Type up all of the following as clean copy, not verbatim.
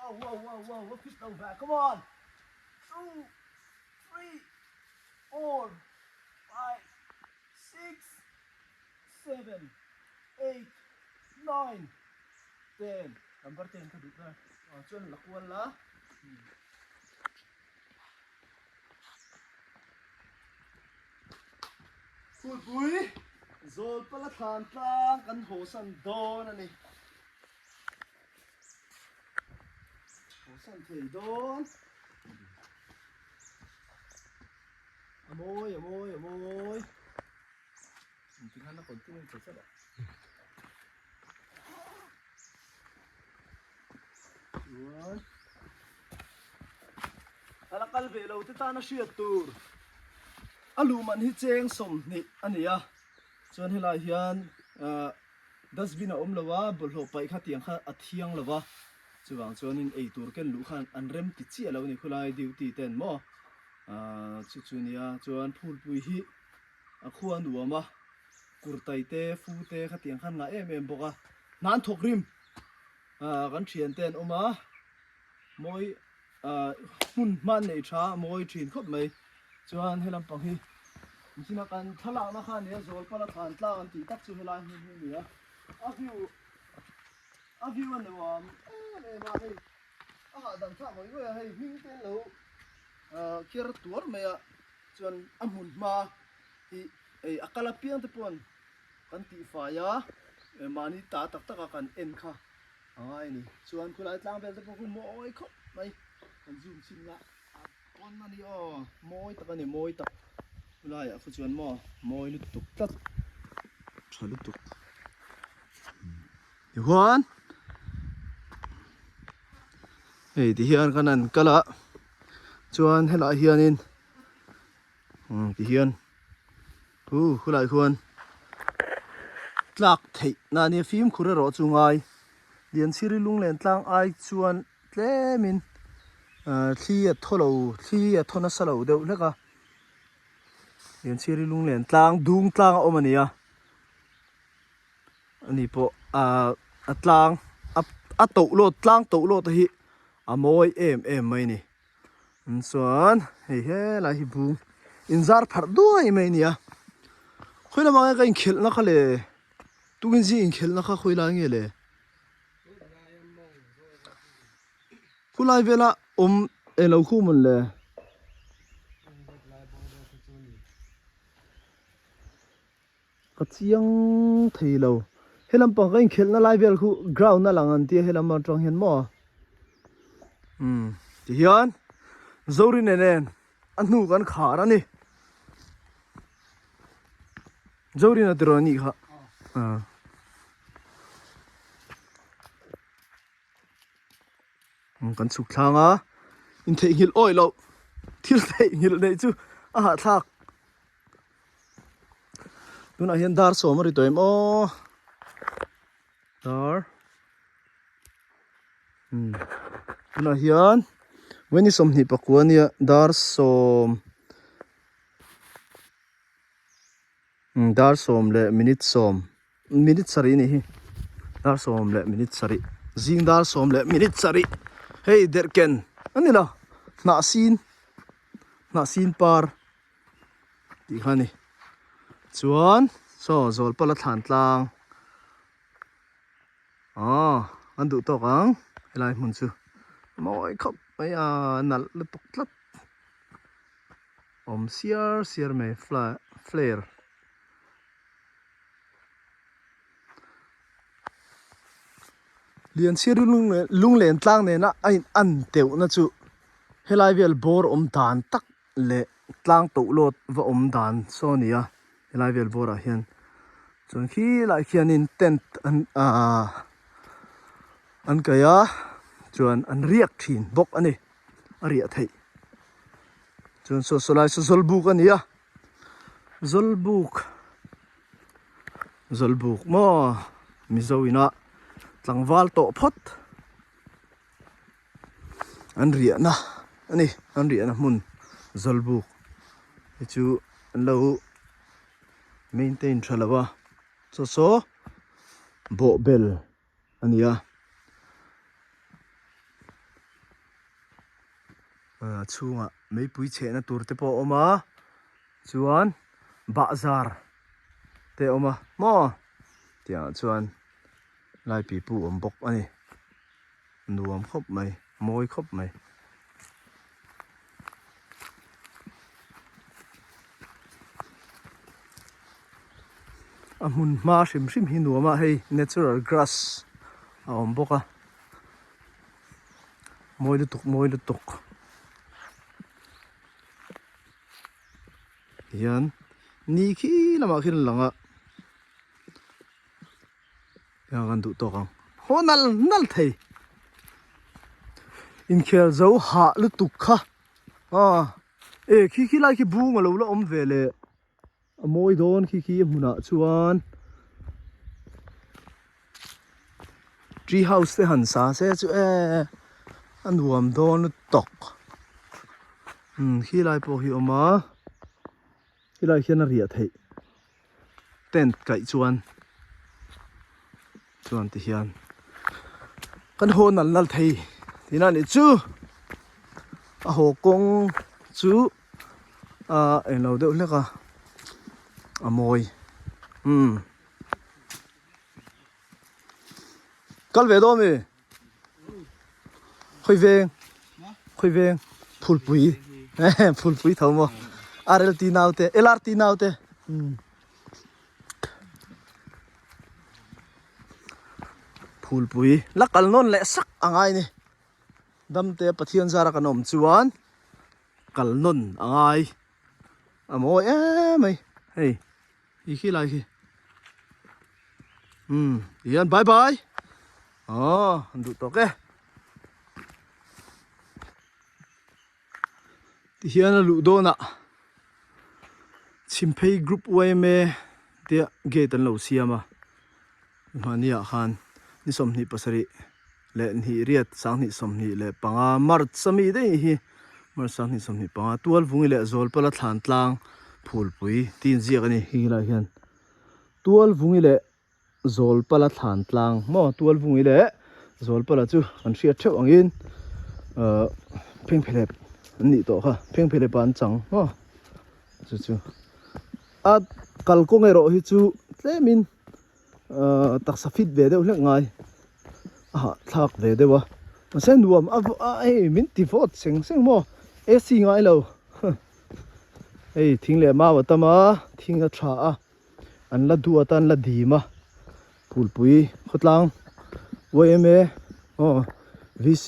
Oh wow wow wow va fit lo ve come on two three four five six seven eight nine ten number 10 ka duh ber ah chuan la kual la Phulpui Zawlpala thlan tlang kan hawsan dawn a ni. Hawsan thei dawn. A mawi, a mawi, a mawi. Tikhan a continue thei tlat a. Chuan a la kal ve lo te tana hriat tur a luh man hi cheng 20 a ni a chuan helai hian ah dustbin a awm lo a bawlhhlawh paih kha tiang kha a thiang lo va chuvang chuanin eitur ken luh khan an rem ti chiah lo a ni khulai duty ten maw ah chu chu a nia chuan phulpui hi a khua a nuam a kurtai te fu te khatiang khan ngah em em bawk a hnan thawk rim ah kan thian te an awm a mawi ah hmun hman nei tha a mawi thin khawp mai chuan he lampang hi nichina kan thlalakna kha a ni a zawlpala thlan tlang an tih tak chu helai hmun hi a ni a a view a view a nuam em em a hei a hahdam thlak ngawih ngawih a hei hming te an lo ah ker tuar mai a. Chuan a hmun hma hi ei a kal apiang te paw'n kan tihfai a, mahni ta tak taka kan en kha a ngai a ni. Chuan khulai tlang vel te pawh khu mawi khawp mai kan zoom chhin la a pawn a ni aw, mawi tak a ni mawi tak khulaiah kha chuan maw mawi lutuk tlat tha lutuk tichuan hei tihian kan han kal a chuan helaiah hianin. Umm ti hian hu khulai khuan tlak theih na ania fimkhur erawh chu ngai Lianchhiri lunglen tlang ai chuan tlemin ah thli a thaw lo thli a thaw nasa lo deuh hlek a Lianchhiri lunglen tlang dung tlang a awm a ni a ani pawh ah a tlang a toh lawt tlang toh lawt te hi a mawi em em mai a ni. Chuan hei helai hi bung inzar pharh duai mai a ni a khawi lamah nge ka inkhelh na kha le tukin zing inkhelh na kha khawi lai nge le khulai vela awm eng lo khu mawn le. Ka chiang thei lo. He lampang ka inkhelhna lai vel khu ground a lang an tia he lam atang hian maw. Umm tihian Zorine nen a hnu kan khar a ni. Zorina tiraw anih kha. Ah. Kan chhuk thlang a, intheihnghilh awih loh thil theihnghilh neih chu a hahthlak. Tunah hian dar sawm a ri tawh em aw dar umm tunah hian vawiin 29 a nia dar sawm umm dar sawm leh minute sawm minute sarih a nih hi dar sawm leh minute sarih zing dar sawm leh minute sarih hei derhken a ni lo hnah sin hnah sin par. tih kha a ni chuan saw zawlpala thlan tlang aw an duh tawk ang helai hmun chu mawi khawp mai a nalh lutuk tlat awm siar siar mai flare. Lianchhiari lunglen tlang nena a in an teuhna chu helai vel bawr awm dan tak leh tlang toh lawt va awm dan saw a ni a helai vel bawr ah hian chuan khilai khianin tent an ahh an kaih a chuan an riak thin bawk a ni a riah theih chuan saw saw lai saw zawlbuk a ni a zawlbuk zawlbuk maw mizo ina tlangval tawh phawt. An riahna a ni an riahna hmun zawlbuk hi chu an lo maintain tha lo a chaw saw bawhbel a ni a. A chhungah meipui chhehna tur te pawh a awm a chuan bahzar te a awm a maw tiangah chuan lai pipu awm bawk a ni nuam khawp mai mawi khawp mai. A hmun hma hrim hrim hi nuam a hei natural grass a awm bawk a. Mawi lutuk mawi lutuk hian ni khi lamah khian a lang a heng kan duh tawk ang haw nal nal thei inkhel zo hah lutuk kha aw e khi khi lai khi bung a lo la awm ve leh. A mawi dawn khi khi a hmunah chuan tree house te han sa se chu e a nuam dawn lutuk umm khi lai pawh hi a awm a helai hian a riah theih tent kaih chuan chuan ti hian kan haw nal nal thei tihna a nih chu a haw kawng chu. A englo deuh hlek a a mawi umm kal ve dawn mi khawi veng khawi veng phulpui phulpui tho maw RLT naute LRT naute umm phulpui la kal nawn leh sak a ngai ni damte Pathian zara kan awm chuan. Kal nawn a ngai a mawi em mai hei hi khi lai khi umm tihian bye bye aw an duh tawk e tihian a luh dawnah chhimphei group yma tia gate an lo siam a Hmahniah khan ni 27 leh hnih riat 2025 March a mi daih hi March 2025 Tualvungi leh Zawlpala thlan tlang phulpui tih inziak a ni hei lai hian Tualvungi leh Zawlpala thlan tlang maw Tualvungi leh Zawlpala chu kan hriat theuh angin ahh phengphehlep an nih tawh kha phengphehlep ah an chang maw chu chu a kalkawng erawh hi chu tlemin. Ahh taksa fit ve deuh hlek ngai a hahthlak ve deuh a mahse nuam a a hei min ti vawt seng seng maw AC ngai lo hei thing leh mau a tam a thing a tha a an la duh atan la dim a phulpui khawtlang yma aw VC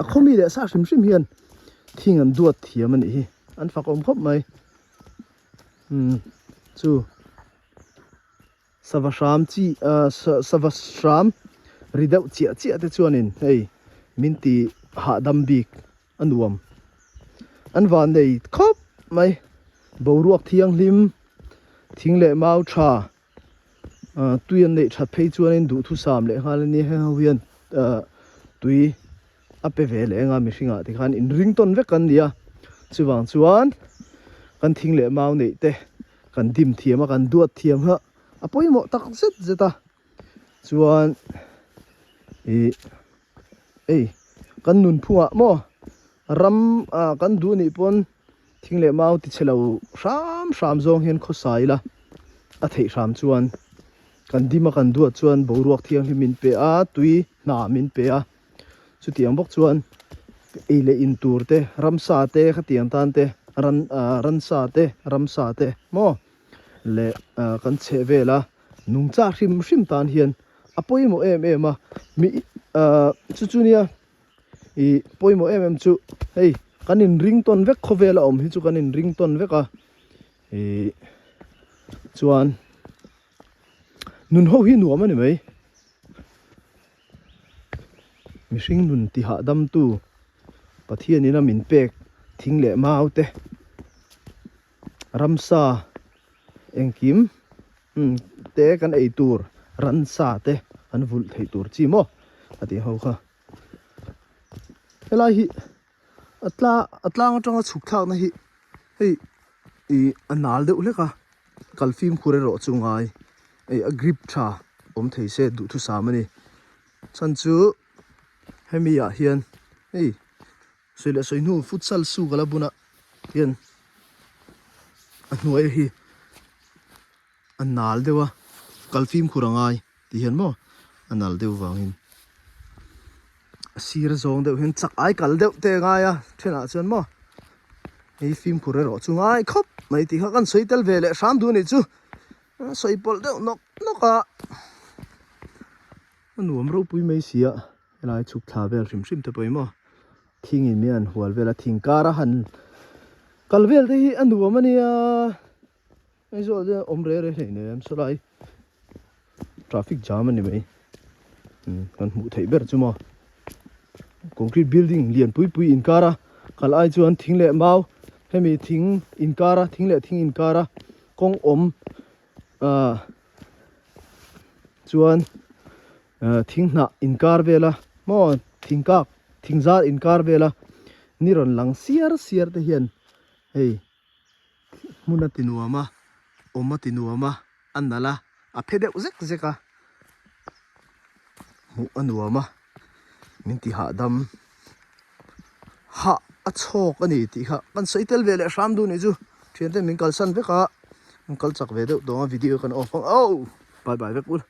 a khawmi leh sa hrim hrim hian thing an duat thiam a nih hi an fak awm khawp mai umm chu. Sava hram chi ah sava hram ri deuh chiah chiah te chuanin hei min ti hahdam bik a nuam an van nei khawp mai boruak thianghlim thing leh mau tha ah tui an neih that phei chuanin duhthusam leh nghal a nia heng ho hian ah tui a pe ve leh anga mihringah te khan inring tawn vek an ni a chuvang chuan kan thing leh mau neih te. Kan dim thiam a, kan duat thiam kha a pawimawh tak zet zet a, chuan ih ei kan nunphungah maw ram ah kan duh nih pawn thing leh mau ti chhe lo hram hram zawng hian khawsa ila a theih hram chuan kan dim a kan duat chuan boruak thianghlim min pe a, tui hna min pe a. Chutiang bawk chuan ei leh in tur te, ramsa te khatiang tan te, ran ah ransa te, ramsa te maw leh ah kan chheh vel a nungcha hrim hrim tan hian a pawimawh em em a, mi ah chu chu nia ih pawimawh em em chu hei kan inring tawn vek khawvel a awm hi chu kan inring tawn vek a ih chuan nun ho hi nuam a ni mai. Mihring nun ti hahdamtu Pathianin a min pek thing leh mau te ramsa engkim umm te kan ei tur ransa te an vulh theih tur chi maw a tih ho kha helai hi a tla a tlang atanga chhuk thlakna hi hei ih a nal deuh hlek a kal fimkhur erawh chu ngai hei a grip tha awm thei se duhthusam a ni chhan chu hemi ah hian hei. Sawi leh sawi hnu futsal shoe ka la bun a hian a hnuai hi a nal deuh a kal fimkhur a ngai tih hian maw a nal deuh vangin a sir zawng deuh hian chak ai kal deuh te a ngai a thenah chuan maw hei fimkhur erawh chu ngai khawp mai tih kha kan sawi tel ve leh hram duh a nih chu a sawi pawlh deuh nawk nawk a a nuam ropui mai si a helai chhuk thla vel hrim hrim te pawh hi maw thing in min an hual vel a thing kar a han kal vel te hi a nuam a nia. Aizawl te awm reh reh hleih nem sawlai traffic jam a ni mai kan hmuh theih ber chu maw concrete building lian pui pui inkar a kal ai chuan thing leh mau hemi thing inkar a thing leh thing inkar a kawng awm ah chuan thing hnah inkar vel a maw thing kak thing zar inkar vel a ni rawn lang siar siar te hian hei. Hmun a ti nuam a, awm a ti nuam a, a nalh a, a phe deuh zek zek a, hmuh a nuam a, min ti hahdam hah a chhawk a ni tih kha kan sawi tel ve leh hram duh nih chu thiante min kalsan vek a, an kal chak ve deuh tawng a video kan off ang oh bye bye vek ul.